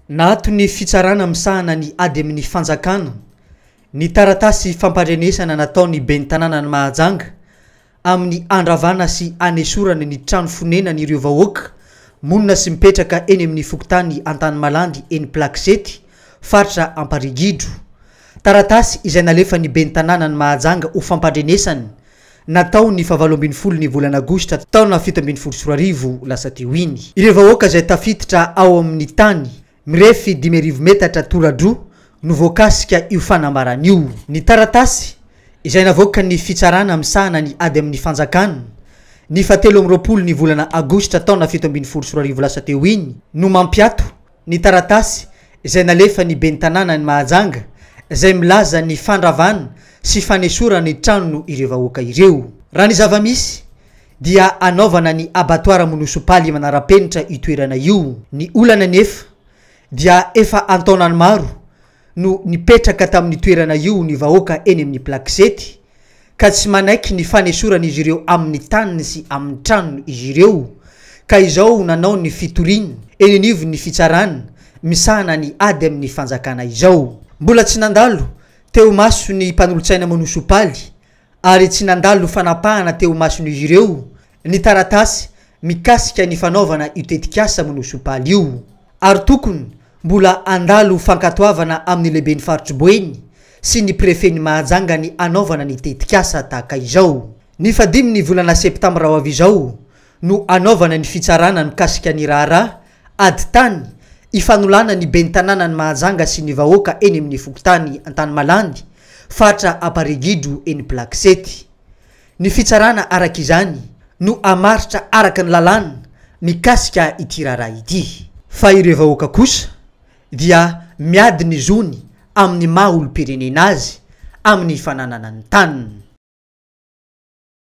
Naato ny fitsarana misahana ny ady amin'ny fanjakana ny taratasy fampandrenesana nataon'ny ben'ny tanànan'i Mahajanga amin'ny handravana sy hanesorana ny trano fonenan'ireo vahoaka monina sy mipetraka eny amin'ny fokontany Antanimalandy eny Plakisety, faritra Amparigidro. Taratasy izay nalefan'ny ben'ny tanànan'i Mahajanga ho fampandrenesana natao ny fahavalo ambin'ny folo ny volana aogositra taona 2017 lasa teo iny. Ireo vahoaka izay tafiditra ao amin'ny tany mirefy 55 metatra toradroa no voakasika io fanambarana io. Ny taratasy izay navoakan'ny fitsarana misahana ny ady amin'ny fanjakana ny fahatelo amby roapolo ny volana aogositra taona 2017 lasa teo iny no mampiato ny taratasy izay nalefa ny ben'ny tanàna ny Mahajanga izay milaza ny fandravana sy fanesorana ny trano ireo vahoaka ireo. Raha ny zava-misy dia anaovana ny abattoir monisipaly manara-penitra io toerana io. Ny olana nefa dia efa an-taonany maro no nipetraka tamin'ny toerana io ny vahoaka eny amin'ny Plakisety ka tsy manaiky ny fanesorana izy ireo amin'ny taniny sy amin'ny tranony izy ireo, ka izao nanao ny fitoriana eny anivon'ny fitsarana misahana ny ady amin'ny fanjakana izao. Mbola tsy nandalo teo maso ny mpanolotsaina monisipaly ary tsy nandalo fanapahana teo mason'izy ireo ny taratasy mikasika ny fanaovana io tetikasa monisipaly io, ary tokony mbola andalo fankatoavana amin'ny lehiben'ny faritry Boeny sy ny préfet-ny Mahajanga ny anaovana ny tetikasa tahaka izao. Ny fadimy ny volana septambra ho avy izao no anaovana ny fitsarana mikasika ny raharaha ady tany ifanolana ny ben'ny tanànan'i Mahajanga sy ny vahoaka eny amin'ny fokontany Antanimalandy, faritra Amparigidro eny Plakisety. Ny fitsarana araka izany no hamaritra araka ny lalàna mikasika ity raharaha ity. Fa ireo vahoaka kosa dia miady ny zony amin'ny maha olom-pirenena azy amin'ny fananana ny taniny.